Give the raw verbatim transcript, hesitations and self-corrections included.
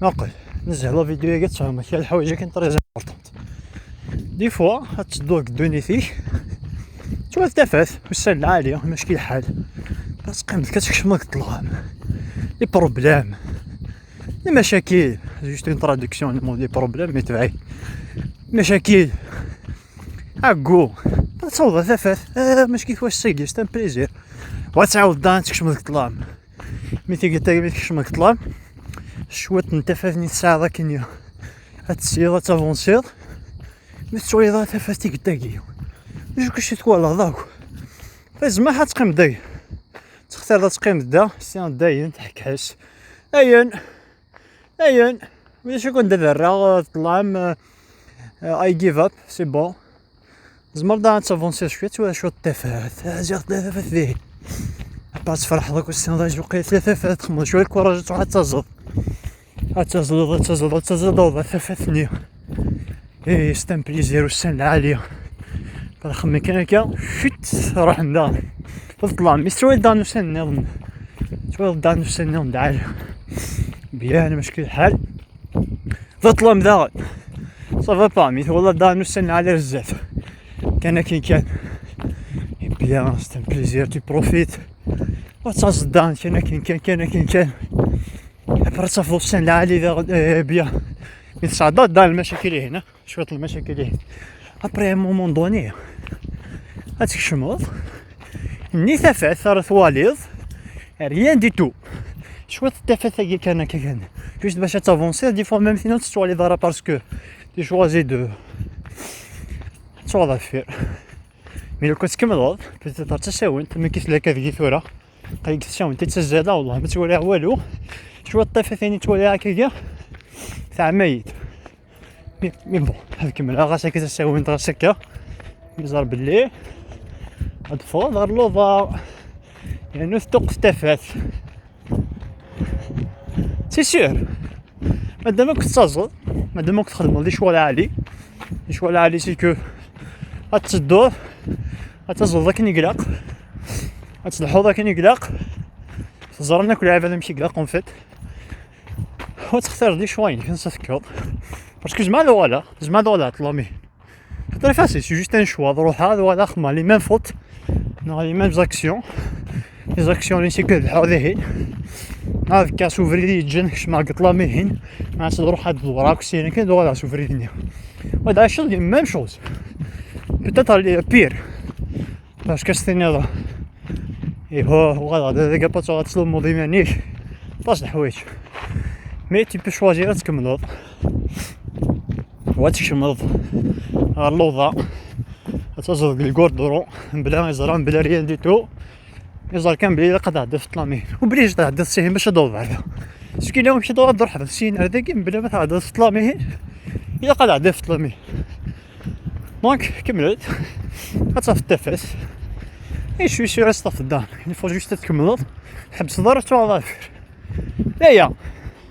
Muqel, nezzeh la vidéo-agi, ad tfehmeḍ kra lḥawaǧ akken très important. Des fois ad tedduḍ deg ddunit-ik, twaliḍ tafat, ussan lɛali, mačči lḥal, ad teqqimeḍ kan tkecmeḍ deg ṭṭlam. Les problèmes, les macakin, juste une traduction, les problèmes, mais tebɛi. Macakin, aggu, ad tawḍeḍ tafat, ah, mačči wass-agi, c'est un plaisir. Wa tɛawdeḍ dan tkecmeḍ deg ṭṭlam. Mi tigi tagi, mi tkecmeḍ deg ṭṭlam, cwiṭ n tafat-nni tesɛiḍ akken ad tessiɣ, ad tavansiḍ. Mi tettwaliḍ ara tafat tigi tagi, d acu kečč i twalaḍ akk? Tezmer ad teqqimeḍ dagi. Textireḍ ad teqqimeḍ da, si dayen tḥekkas. Ayen, ayen, d acu i kent-d-rreɣ, ṭṭlam, euh, I give up, c'est bon. Tzemreḍ ad tavansiḍ cwiṭ, tura cwiṭ tafat, ziɣ tella tafat dihin. Apa ad tferḥeḍ akk, tessineḍ acu qila tella tafat, txemmeḍ cwiṭ lkuraǧ, ad truḥ ad taẓeḍ. Ad taẓeḍ, ad taẓeḍ, ad taẓeḍ, ad tafat-nni. Eh, c'est un plaisir, ussan lɛali. Txemmem kan akka, cwiṭ, ruḥen daɣen. Teṭlam, mi tettwaliḍ daɣen ussan nniḍen. Tettwaliḍ daɣen ussan nniḍen d ɛali. Bien, mačči lḥal. Teṭlam daɣen. Ça va pas, mi twalaḍ daɣen ussan lɛali ar zdat. Kan akken kan. Eh bien, c'est un plaisir, tu profites. Ad taẓeḍ daɣen kan akken kan, kan akken kan. Après ad tafeḍ ussan lɛali daɣen, eh bien. Mi tesɛeddaḍ daɣen lmacakil-ihin, cwiṭ lmacakil-ihin. Après, à un moment donné, ad tkecmeḍ. Nni tafat ara twaliḍ, rien du tout. Cwiṭ tafat-agi kan akka kan. Juste bac ad tavansiḍ, des fois même sinon tettwaliḍ ara parce que tu choisis de tuɣ deffir. Mais lukan tkemmleḍ, peut-être d tasawent, mi k-tella akka deg-i tura. Qrib tasawent i ttazzaleɣ, wallah, ma ttwaliɣ walu. Cwiṭ tafat-nni ttwaliɣ akka, teɛma-yi-d. Mais, mais bon, ad kemmleɣ, ɣas akka tasawent, ɣas akka. Yeẓra belli ad ffɣeɣ ɣer luḍa. Yernu teṭṭuqqet tafat. C'est sûr. Madam akk tettaẓeḍ, madam akk txedmeḍ lecɣal lɛali. Lecɣal lɛali, c'est que ad tedduḍ, ad taẓeḍ akken i ilaq, ad tleḥḥuḍ akken i ilaq. Teẓram akk lɛibad amek i ilaq, en fait. Ad textireḍ lecɣal-inek ansa tekkeḍ. Parce que tzemreḍ ad uɣaleḍ, tzemreḍ ad uɣaleḍ ṭṭlam-ihin. C'est très facile, c'est juste un choix. Ad ruḥeɣ, ad uɣaleɣ, xedmeɣ les mêmes fautes, neɣ les mêmes actions. Les actions-nni, c'est que ad lḥuɣ dihin. Ad kkaɣ s ubrid i yeǧǧan kecmeɣ deg ṭṭlam-ihin. Ad ruḥeɣ ad dewreɣ akk syin akken ad uɣaleɣ s ubrid-nni. Wa ad ɛiceḍ les mêmes choses. Peut-être les pires. Parce que s-tiniḍ, iho, uɣaleɣ-d ad agapaṭ ad tlummeḍ iman-ik. Aṭas n leḥwayeǧ. Mais tu peux choisir ad tkemmleḍ. Wa ad tkecmeḍ ɣer luḍa. Ad taẓeḍ deg lgurduru, mebla iẓra, mebla rien du tout. Iẓra kan belli ilaq ad tɛeddiḍ f ṭṭlam-ihin. Obligé ad tɛeddiḍ syin bac ad d-taweḍ ɣer da. Parce que amek ad d-ruḥeḍ syin ar dagi mebla ma tɛeddiḍ f ṭṭlam-ihin, ilaq ad tɛeddiḍ f ṭṭlam-ihin. Donc, kemmel-d. Ad tafeḍ tafat. Et je suis sûr ad tafeḍ dan. Il faut juste ad tkemmleḍ. Tḥebbseḍ ara ad tuɣaleḍ ɣer deffir. Aya.